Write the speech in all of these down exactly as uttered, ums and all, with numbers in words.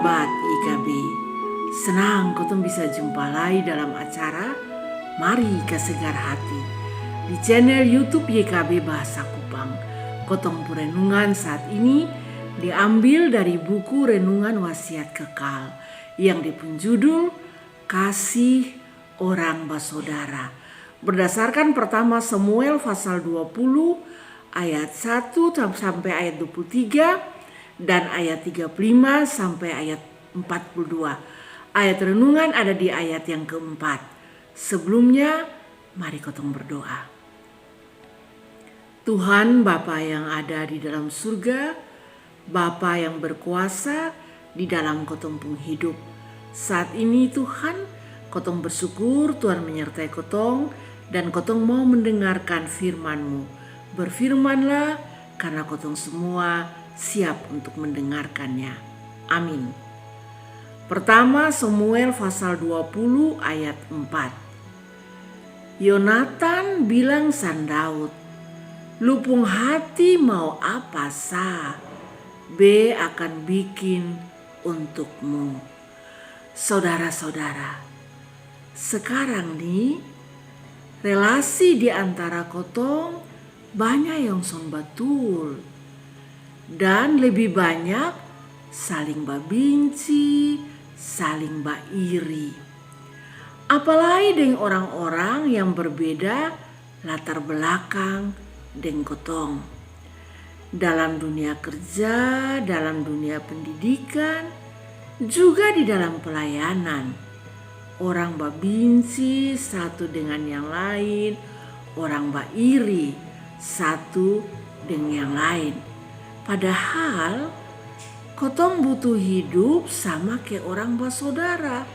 Bat Y K B. Senang kotong bisa jumpa lai dalam acara Mari Kasegar Hati di channel YouTube Y K B Bahasa Kupang. Kotong pung renungan saat ini diambil dari buku Renungan Wasiat Kekal yang dia pung judul Kasih Orang Basodara. Berdasarkan pertama Samuel pasal dua puluh ayat satu sampai ayat dua puluh tiga dan ayat tiga puluh lima sampai ayat empat puluh dua. Ayat renungan ada di ayat yang keempat. Sebelumnya, mari kotong berdoa. Tuhan Bapa yang ada di dalam surga, Bapa yang berkuasa di dalam kotong pung hidup. Saat ini Tuhan, kotong bersyukur Tuhan menyertai kotong dan kotong mau mendengarkan firman-Mu. Berfirmanlah karena kotong semua siap untuk mendengarkannya. Amin. Pertama Samuel pasal dua puluh ayat empat. Yonatan bilang sang Daud, "Lu pung hati mau apa sa, be akan bikin untukmu." Saudara-saudara, sekarang ni relasi di antara kotong banya yang son batul dan lebih banyak saling babinci, saling bairi. Apalai deng orang-orang yang berbeda latar belakang deng kotong. Dalam dunia kerja, dalam dunia pendidikan, juga di dalam pelayanan. Orang babinci satu dengan yang lain, orang bairi satu dengan yang lain. Padahal kotong butuh hidup sama ke orang basodara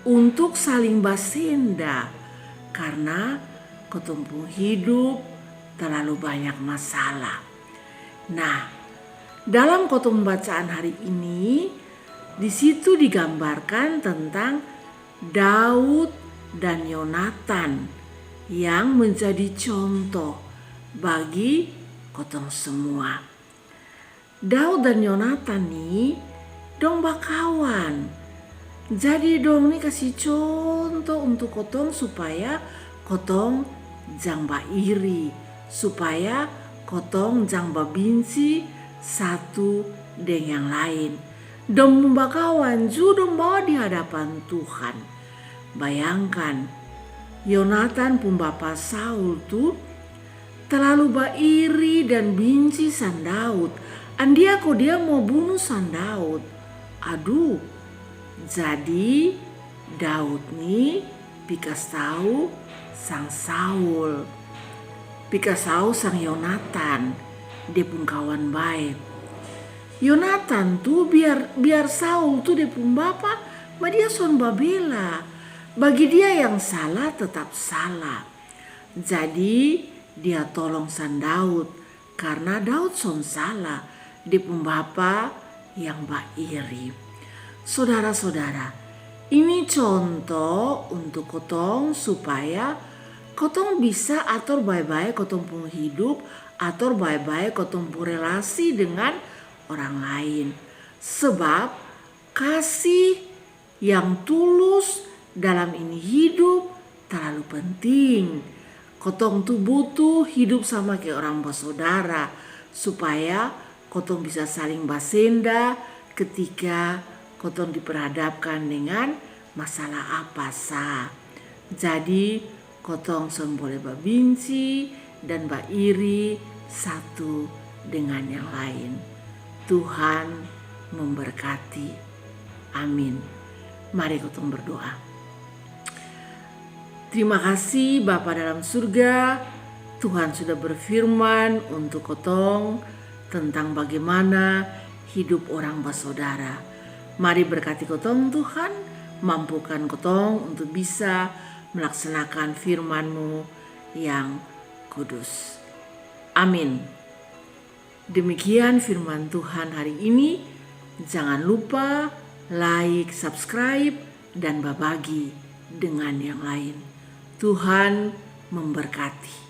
untuk saling basenda karena kotong pung hidup terlalu banyak masalah. Nah, dalam kotong bacaan hari ini, di situ digambarkan tentang Daud dan Yonatan yang menjadi contoh bagi kotong semua. Daud dan Yonatan ni dong bakawan. Jadi dong ni kasi contoh untuk kotong supaya kotong jang bairi, supaya kotong jang babinci satu deng yang lain. Dong bakawan ju dong bawa di hadapan Tuhan. Bayangkan, Yonatan pung bapa Saul tu terlalu bairi dan binci sang Daud. Andia ko dia mau bunu sang Daud. Aduh, jadi Daud ni pi kas tau sang Saul, pi kas tau sang Yonatan, dia pung kawan bae. Yonatan tu biar, biar Saul tu dia pung bapa, ma dia son babela. Bagi dia yang salah tetap salah. Jadi dia tolong sang Daud karna Daud son salah, dia pung bapa yang bairi. Sodara-sodara, ini contoh untuk kotong supaya kotong bisa ator bae-bae kotong pung hidup, ator bae-bae kotong pung relasi dengan orang lain. Sebab kasih yang tulus dalam ini hidup terlalu penting. Kotong tu butuh hidup sama ke orang basodara supaya kotong bisa saling basenda ketika kotong diperhadapkan dengan masalah apa sa. Jadi kotong son bole babinci dan bairi satu dengan yang lain. Tuhan memberkati. Amin. Mari kotong berdoa. Terima kasih Bapa dalam surga, Tuhan sudah berfirman untuk kotong tentang bagaimana hidup orang basodara. Mari berkati kotong Tuhan, mampukan kotong untuk bisa melaksanakan firman-Mu yang kudus. Amin. Demikian firman Tuhan hari ini. Jangan lupa like, subscribe, dan babagi dengan yang lain. Tuhan memberkati.